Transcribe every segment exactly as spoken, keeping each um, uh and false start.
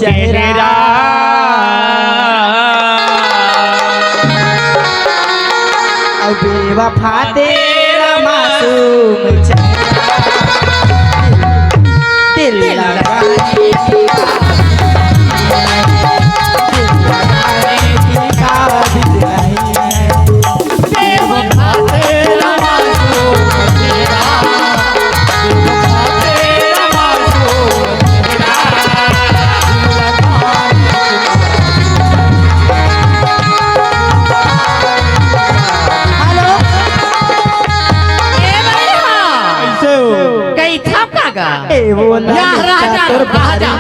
चेहरा। अब बेवफा तेरा मासूम चेहरा, दिल लगाने की काबिल नहीं है। हेलो। ए भैया। कैसे हो? कई था का गा? ए वो ना या राजा, तोर राजा।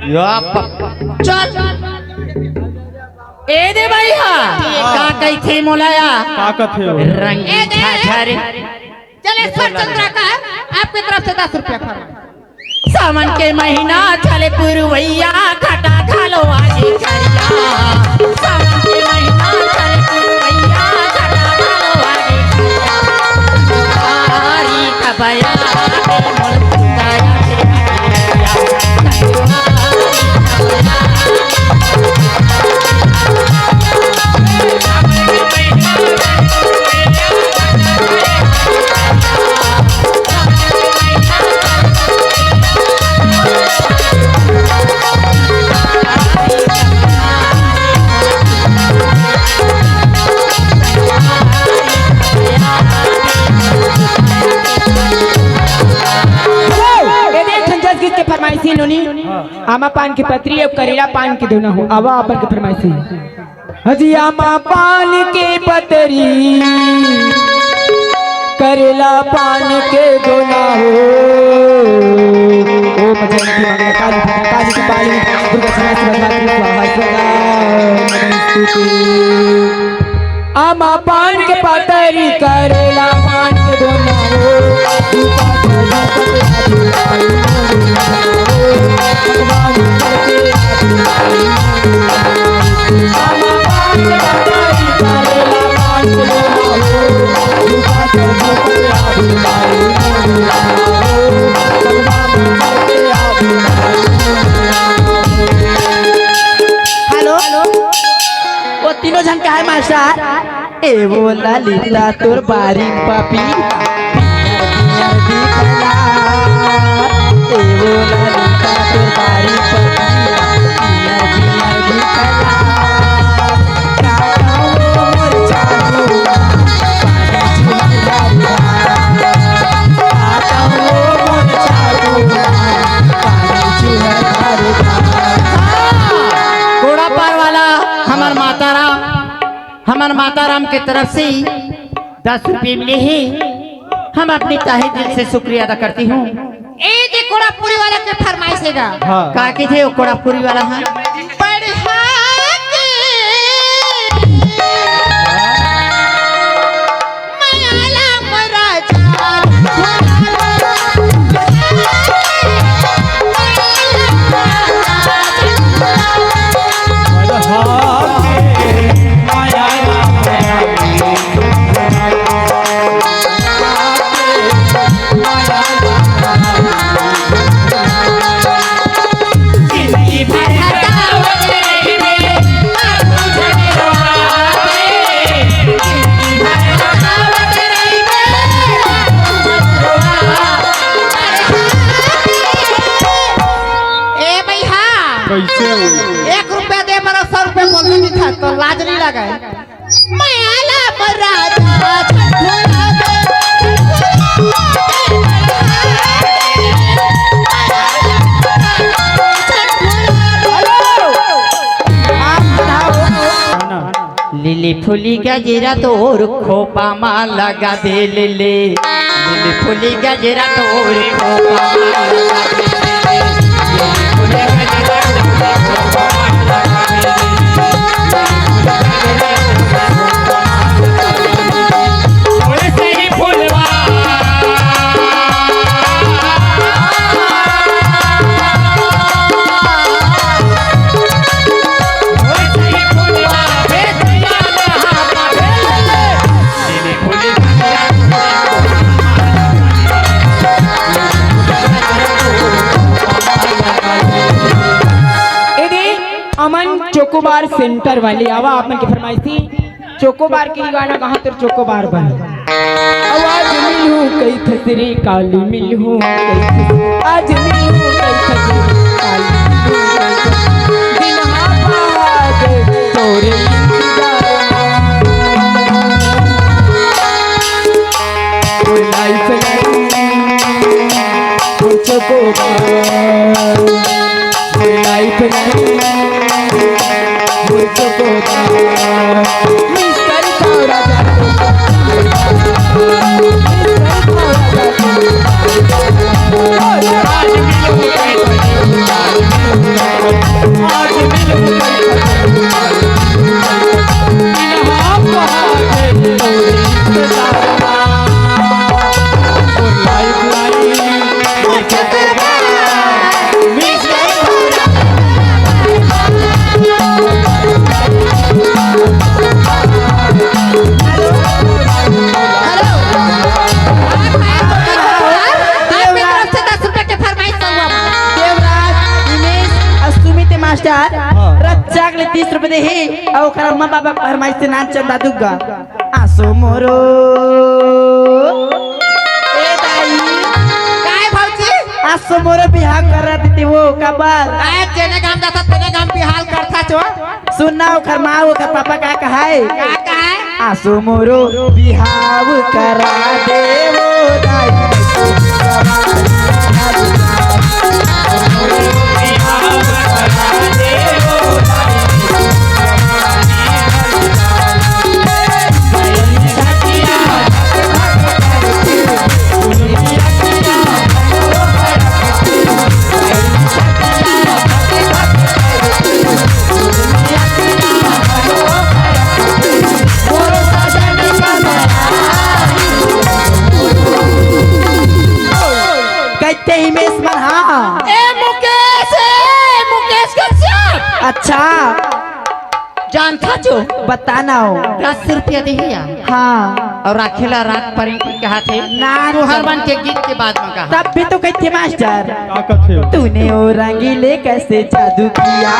या पप्पा। चल। ए दे भैया। का कही थे मोलाया? का कथे हो? रंगी ए दे। झाझा रे। चले सर चंद्राकर, आपके तरफ से दस रुपया फरमाइश। सावन के महीना चले पुरवैया, घटा घालो आगे करिया। सावन के महीना चले पुरवैया, घटा घालो आगे करिया। कारी कबया। हेलो, ए देख, ठन जस गीत के फरमाइशी नोनी। हाँ। आमा पान के पतरी अउ करेला पान के दोना हो। आवा अपन के फरमाइशी। हजी आमा पान के पतरी, करेला पान के दोना हो। ओम जयंती मंगला काली भद्रकाली कपाली दुर्गा सरस्वती स्वाहा सदा नमस्तुते। आमा पान के पतरी, करेला पान के दोना हो। हेलो, वो तीनों झन कहाँ हे मास्टर? ए वो ललिता तोर बारी पापी, ए वो ललिता तोर बारी पापी, कोड़ा पार वाला हमर माता राम, हमर माता राम के तरफ से दस रुपये मिले हे। हम अपने तहे दिल से शुक्रिया अदा करती हूँ। ए दे कोड़ापुरी वाला के फरमाइश हे गा। हाँ। का कथे ओ कोड़ापुरी वाला? हाँ। बढ़िया के मयाला मराजा। ए भैया, कैसे हो? एक रुपया दे, मरा सौ रुपया बोलने नहीं था, तो लाज नहीं लगा है। मयाला मराजा झंडोला दे। हेलो, आप बढ़ाओ। लिली फुली गजरा तोर खोपा मा लगा दे ले ले। लिली फुली गजरा तोर खोपा मा लगा दे ले ले। लिली फुली गजरा तोर खोपा मा लगा दे ले ले। लिली फुली गजरा तोर खोपा मा लगा दे ले ले। ओए सही फुलवा। मन चोकोबार सेंटर वाले आवा, आप मन के फरमाइशी चोकोबार के ही गाना कहा तो चोकोबार बन। आवाज मिलहूं कई थसरी काली मिलहूं कई थसरी, आज मिलहूं कई थसरी काली मिलहूं कई थसरी। दिन हा पहाग तोरे इंतजार। कोई लाइफ नहीं, कोई चोकोबार। कोई लाइफ नहीं, कोई चोकोबार। मिस्टर खौरा जातो। मिस्टर खौरा जातो। आज मिलो, आज मिलो। देवराज, हिमेश अउ सुमित मास्टर, हाँ। रच्चा के लिए तीस रुपए दे ही, अउ ओकर अम्मा बाबा के फरमाइश से नान चंदा दुग्गा। आसो मोरो। ए दाई। काय भौजी? आसो मोरो बिहाव करा देते वो, काबर? काय जेने गाम जाता, तेने गाम बिहाव करथा चो। सुन ना, ओकर माँ, ओकर पापा का कहाय? का कहाय? आसो मोरो बिहाव करा दे वो दाई। कहते हिमेश मन, हाँ। ए मुकेश, ए मुकेश कश्यप। अच्छा। जानथा चो? बता ना हो। दस रुपया देही या। हाँ। अउ राखेला राख परेंगे कहा थे। ना, तुहर मन के गीत के बाद में कहा। तब भी तो कहते मास्टर। का कथे? तूने ओ रंगीले कैसे जादू किया।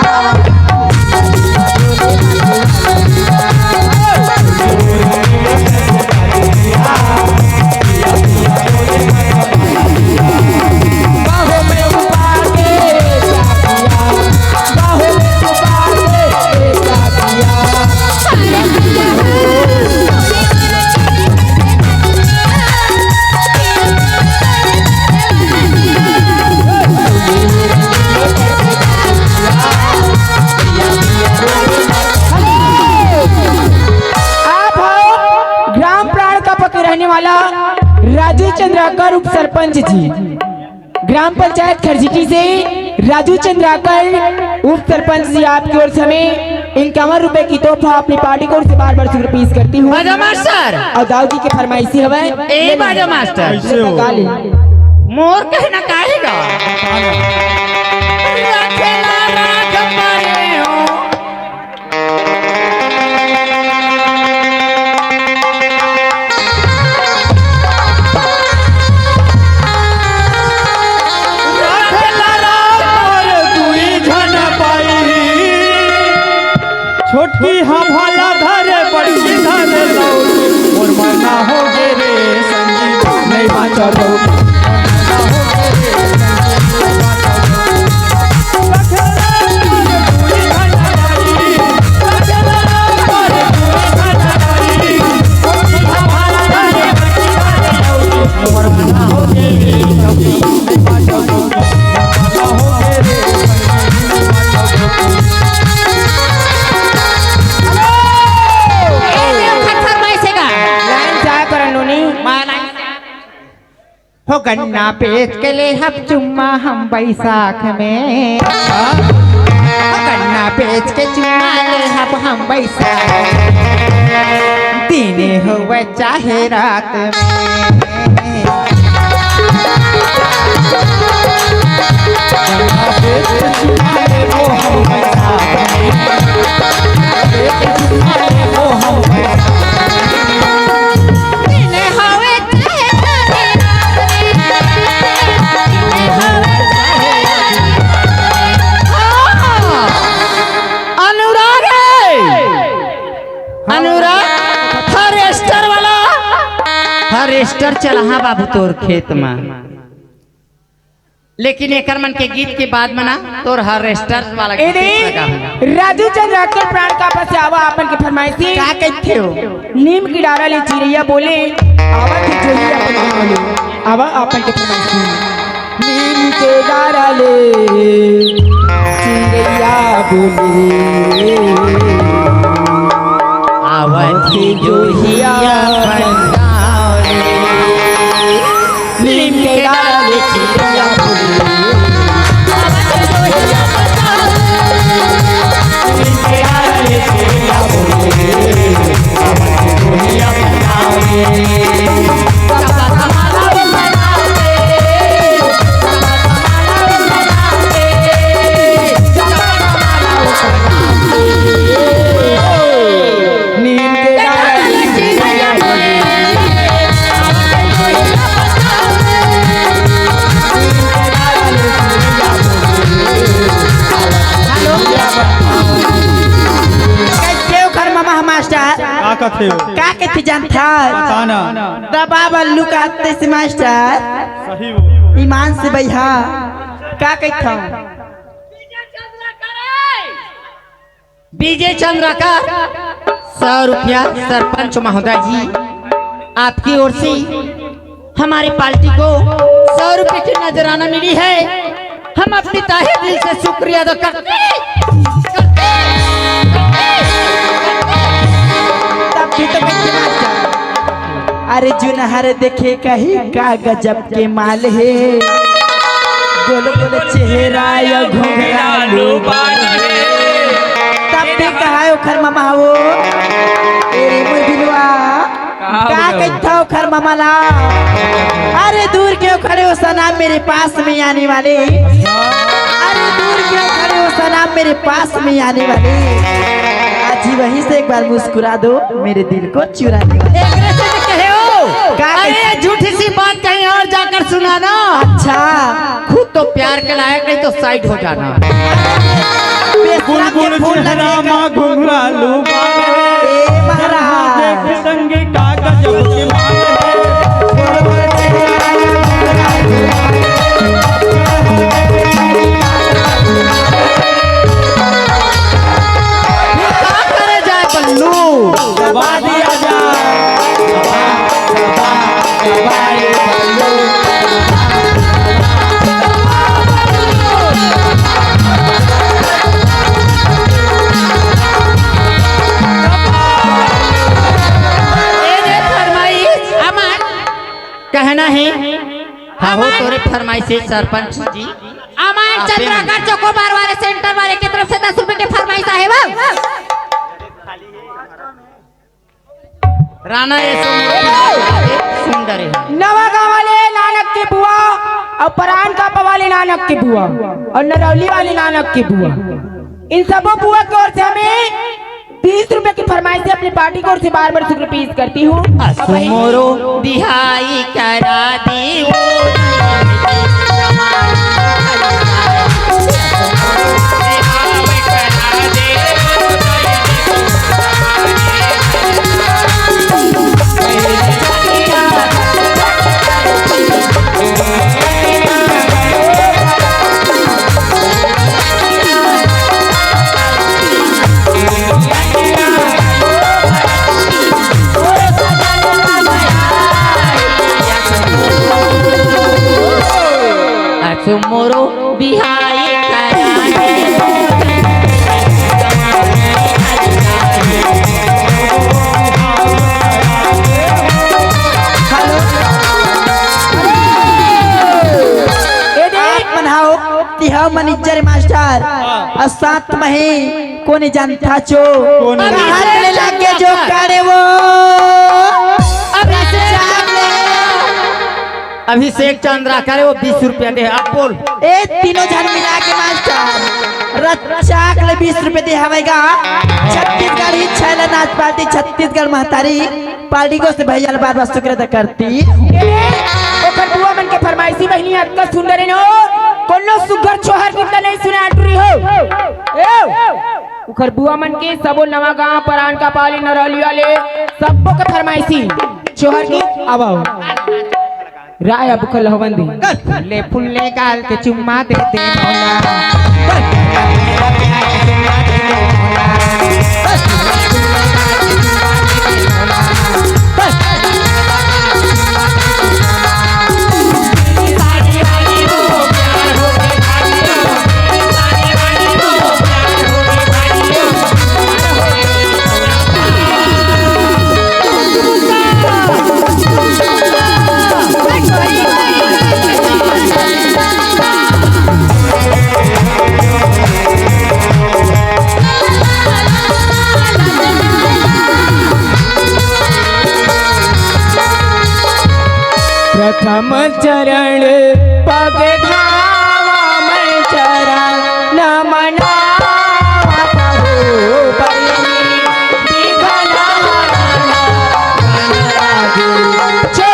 आप हो ग्राम प्राण का पक्के रहने वाला राजू चंद्राकर उप सरपंच जी। ग्राम पंचायत खरजिटी से राजू चंद्राकर उप सरपंच जी, आपकी ओर से हमें इक्यावन रुपए की तोहफा अपनी पार्टी की ओर से बार बार शुक्रिया पेश करती हूँ। बाजा मास्टर। अउ दाऊ जी के फरमाइशी हवय। ए बाजा मास्टर। कैसे हो? गा ले। मोर कहना काहे गा? छोटकी हा भाला धरे, बड़की धरे लौट। मोर मना हो गे रे संगी, नहीं बाँचल लौट। लाइन जा करन नोनी। हो गन्ना बेच के लेहब चुम्मा हम बैसाख में। हो गन्ना बेच के चुम्मा लेहब हम बैसाख में। दिने होवे चाहे रात में। हार्वेस्टर चलाहा बाबू तोर खेत मा। लेकिन एकर मन के गीत के बाद म ना तोर हार्वेस्टर वाला ए गीत रे, लगा हूँ। राजू चंद्राकर प्राण का बस आवा आपन के फरमाइशी। का कहिथे हो? नीम की डारा ले चिरैया बोले, आवा के जोही अपन गाँव ले, आवा आपन के फरमाइशी। नीम के डारा ले चिरैया बोले, आवत जोहिया पंडाल रे। नीम के डाल चिरैया बोले। नीम के डाल चिरैया बोले। कइसे ओखर ममा ह मास्टर? का कथे हो? का कथे जानथा? बता ना। दबा बल्लू का आते से मास्टर। सही हो। ईमान से भैया, का कहिथव? विजय चंद्राकर, सौ रुपया सरपंच महोदय जी, आपकी ओर से हमारी पार्टी को सौ रुपये की नजराना मिली है। हम अपनी तहे दिल से शुक्रिया अदा करते हैं, करते हैं, करते हैं, करते हैं। तब भी तो कहिथे मास्टर। अरे जुनहर देखे कही का गजब के माल हे, गोल गोल चेहरा या घुघरालू बाल हे। तब भी कहा ओखर ममा हो, ए रे मोर बिलवा, का कहिथव ओखर ममा ला? अरे दूर क्यों खड़े हो सनम मेरे पास में आने वाले, अरे दूर क्यों खड़े हो सनम मेरे पास में आने वाले, आज ही वहीं से एक बार मुस्कुरा दो मेरे दिल को चुराने वाले। एकरे से भी कहे हो। का अरे कहे? ये झूठी सी बात कहीं और जाकर सुनाना। अच्छा। खुद तो प्यार के लायक नहीं तो साइड हो जाना। बेसरा के बुलबुल फूल लगे चेहरा का मा घुंघरालू बाल हे। ए महाराज। देख संग का गजब के माल हे। फिर का करे जाए बल्लू? दबा दिया जाए। दबा, दबा, दबा रे बल्लू। ए दे फरमाइश, अमन, कहना है। हाँ हो, तोरे फरमाइश है सरपंच जी। अमन आप चंद्राकर चोकोबार वाले सेंटर वाले की तरफ से दस रुपए के फरमाइश आहे बा। राना ये सुन, सुन डरे। नवा गांव वाले नानक के बुआ और परान कापा वाले नानक के बुआ और नरौली वाले नानक के बुआ, इन सबों बुआ की ओर से हमें बीस रुपए की फरमाइश से अपनी पार्टी की ओर से बार बार शुक्र पेश करती हूँ। असु मोरो बिहाई करा दी वो। असु मोरो बिहाई कराए। हेलो। ए दे। आप मन हाओ, तिहाव मैनेजर मास्टर। हाँ। अउ साथ म ही कोने जानथा चो। कोने? कहाँ ले लागे जो काढ़े वो? अभिषेक चंद्राकर। अभिषेक चंद्राकर वो बीस रुपया दे, अब बोल। ए, तीनों झन मिला के मास्टर, रच्चाक ले बीस रुपया दे हवय गा। छत्तीसगढ़ ही छैला नाच पार्टी, छत्तीसगढ़ महतारी पार्टी को से भैया ल बार बार शुक्र अदा करती। ए, ओकर बुआ मन के फरमाइशी बहिनी अतका सुंदर हे नो, कोनो सुग्घर छोहर गीत नहीं सुने आटुरी हो। ए, ओकर बुआ मन के सबो नवा गांव, परान का पाली, नरौली वाले, सबो के फरमाइशी छोहर गीत। अब आओ। राय अब कल हवन दे। फुल्ले फुल्ले गाल के चुम्मा दे दे मोला। प्रथम चरण पग धावा, मैं चरण नमनावा, कहूँ बहिनी विघन हरन राजू। चो।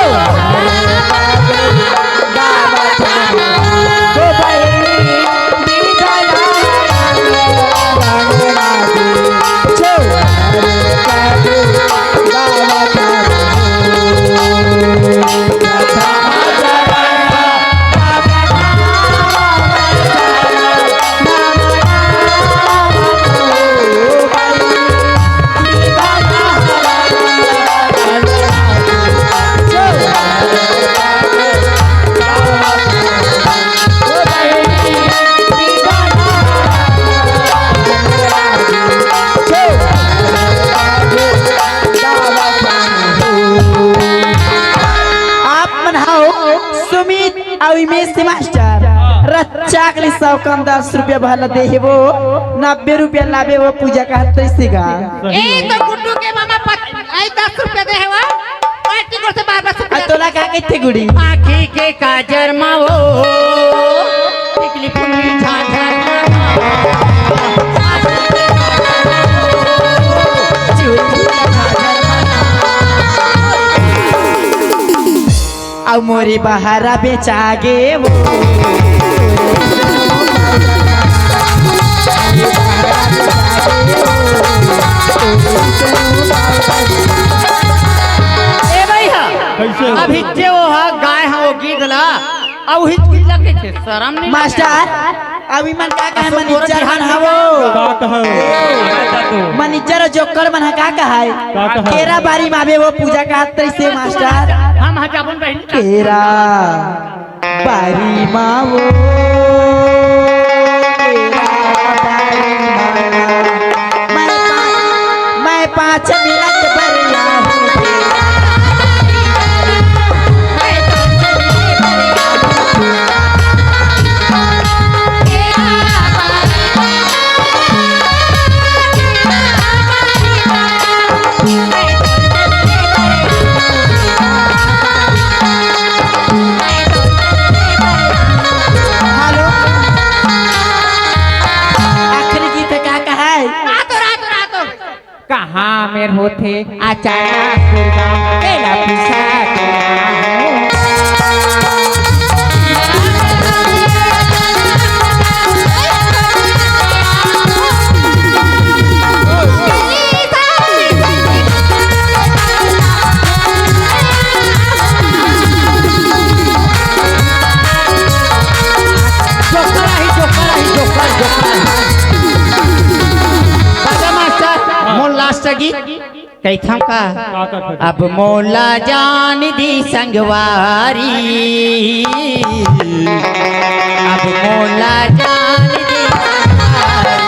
आप मन हव सुमित अउ हिमेश मास्टर, रच्चा के लिए सौ कम दस रुपया भला दे हे वो, नब्बे रुपया लाबे वो पूजा का हाथ से गा। ए तो गुड्डू के मामा पत-, आई दस रुपया दे हे वो, पार्टी को से बार बार आ तोला का कहते गुड़ी? आँखी के काजर मा वो, टिकली फुल्ली झांझर मा। अउ मोरी बहारा बेचा गे वो। ए भैया, कइसे? अभी जे वो हा गाय हा वो गीत ला, अउ हिच गीत ला कइसे? शरम नहीं मास्टर, अभी मन का कहे, अशोक तोर मनिजर मन हवो। का कहे? मनिजर जोकर मन हा का कहे? का कहे? केरा बारी मावे वो पूजा का तैसे मास्टर। हम हा जाबन बहिन। केरा बारी मावो, केरा बारी मावो। मैं पा-, मैं पाँच मिनट बरिया हूँ। हेलो, आखिरी गीत का कहा है? रातो, रातो, रातो। कहाँ मेर होथे अचानक दुर्गा, तेला पूछा के आहो। जोकर आही, जोकर आही, जोकर, जोकर। राजा मास्टर, मोर लास्ट गीत कहिथंव का? का, का, का? अब मोला जान दी संगवारी, अब मोला जान दी संगवारी।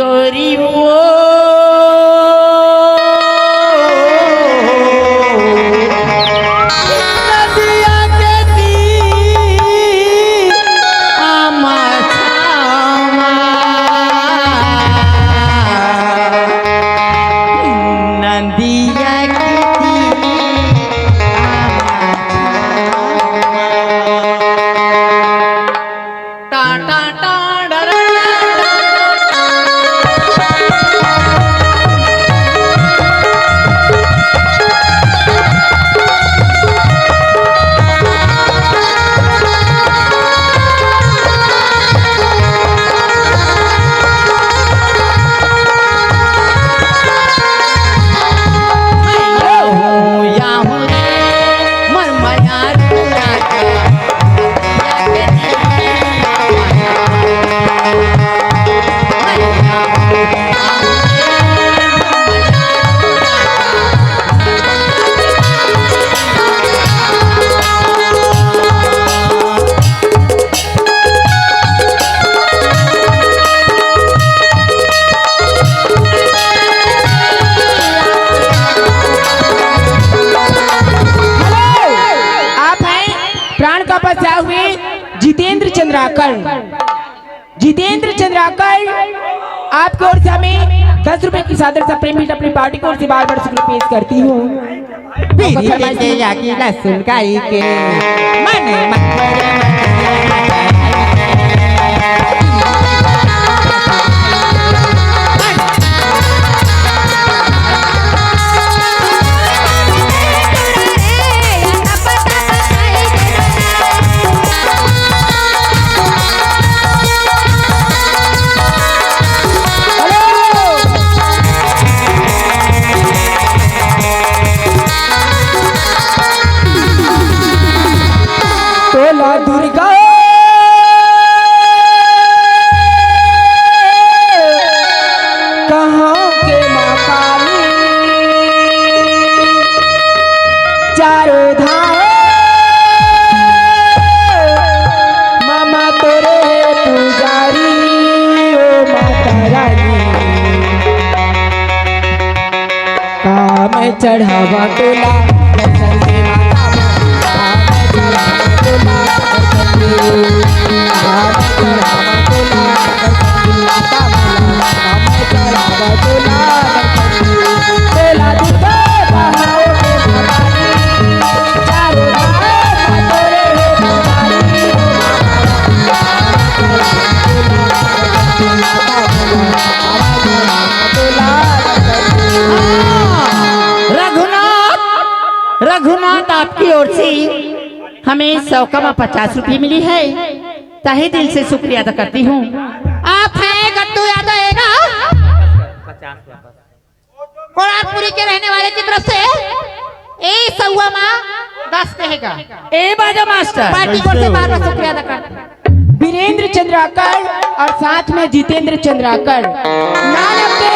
तोरी वो नदिया के तीर आमा छामा, नदिया के तीर आमा छामा। टा, टा, टा, डा, डा, डा। आप हैं प्राण का बचाए हुए जितेंद्र चंद्राकर। जितेंद्र चंद्राकर, आपकी ओर से हमें दस रुपए की सादर सा प्रेम भेंट अपनी पार्टी की ओर से बार बार शुक्रिया पेश करती हूँ। प्रीति के आगी लहसुन काई के, मन, मन, तोला दुर्गा कहाँ के माँ काली, चारों धाम मामा तोरे पुजारी, ओ माता रानी। काम चढ़ावा तोला, दर्शन देवा काम। काम चढ़ावा तोला, दर्शन देवा। काम चढ़ावा तोला, दर्शन देवा काम। काम चढ़ावा तोला, दर्शन देवा। तोला दुर्गा बहाओ के भवानी, चारों धाम तोरे हे भवानी। रघुनाथ, रघुनाथ, आपकी ओर से हमें सौ का में पचास रुपये मिली है, तहे दिल से शुक्रिया अदा करती हूँ। आप हैं गट्टू यादव, है ना? कोरारपुरी के रहने वाले की तरफ से ए सौवा मा दस कहेगा। ए बाजा मास्टर। पार्टी को से बार बार शुक्रिया अदा करता। वीरेंद्र चंद्राकर और साथ में जितेंद्र चंद्राकर, नान अपने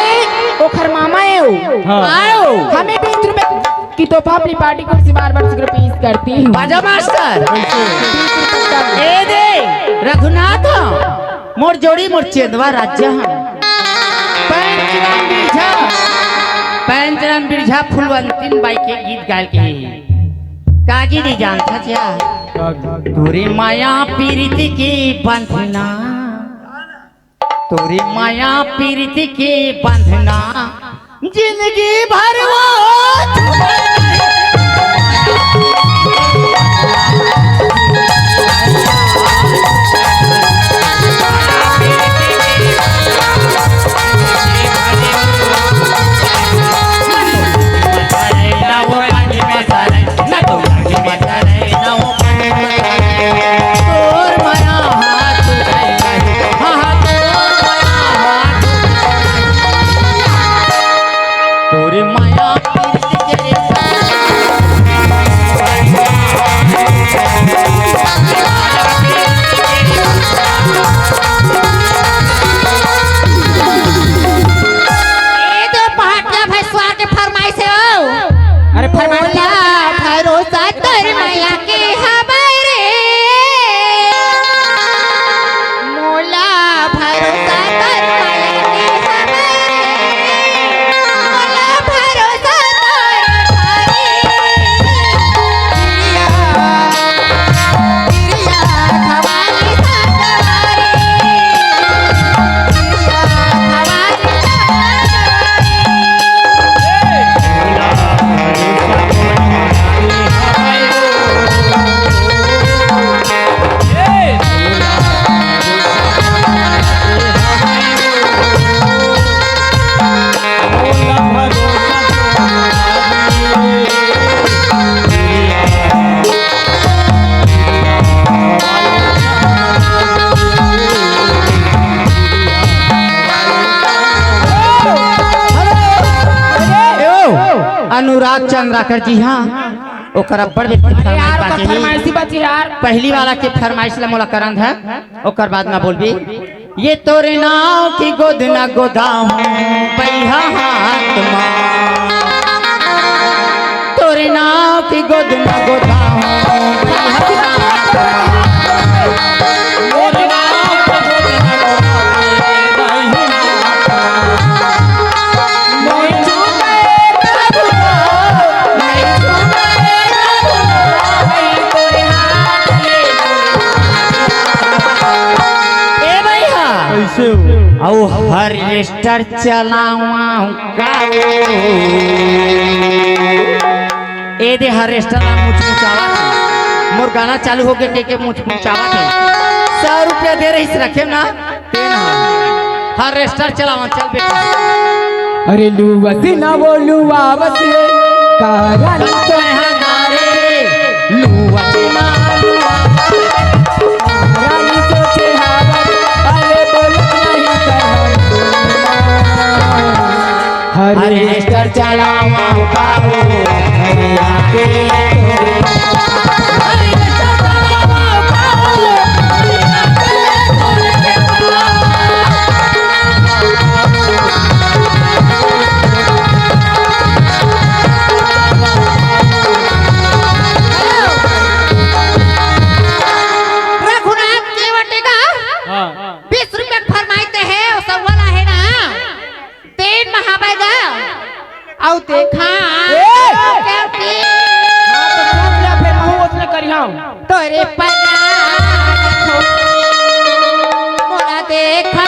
ओखर मामा ए हो। हाँ। आयो। हमें बीस रुपए की तोहफा अपनी पार्टी को से बार बार शुक्रिया पेश करती हूँ। बाजा मास्टर। ए दे रघुनाथ, मोर जोड़ी मोर चेंदवा राजा ह। पैंचराम बिरझा, पैंचराम बिरझा फुलवंतीन बाई के गीत गाय के हे। काजी दी जानथा क्या? तोरे माया पीरिति के बंधना, तोरे माया पीरिति के बंधना, जिंदगी भर वो तोरे माया पीरित के अनुराग चंद्राकर जी, हाँ, ओकर अब्बड़ बेटी अरे फरमाइश यार, ओकर बाकी हे। फरमाइशी बची यार। पहली वाला के फरमाइश ला मोला करन है, ओकर बाद में बोलबी। ये तोरे नाव की गोद ना गोदा हूँ, बइहा हाथ मा। तोरे नाव की गोद ना गोदा हूँ, बइहा हाथ मा। ए भइया, कैसे हो? अउ हार्वेस्टर चलावा हूँ का? ए दे हार्वेस्टर ला मुचमुचावत हे। मोर गाना चालू होगे के, के मुचमुचावत हे। सौ रुपया दे रहिस रखे ना, तेन ह। हार्वेस्टर चलावा, चल बेटा। अरे लुआ से ना वो लुआ बस रे, कारण तो है ना रे। लुआ से ना लुआ बस रे, कारण तो है ना रे। अरे बोल नहीं कर। हार्वेस्टर चलावा बाबू, अरे आके रघुनाथ केवटे का हाँ। बीस रुपया के फरमाइश हे, अउ सवा ला हे ना। तेन महाबैगा। अउ देखा। ए! क्या की? हाँ, तो सुन ले, फिर महू ओसने करिहां। तोरे पर मोला देखा।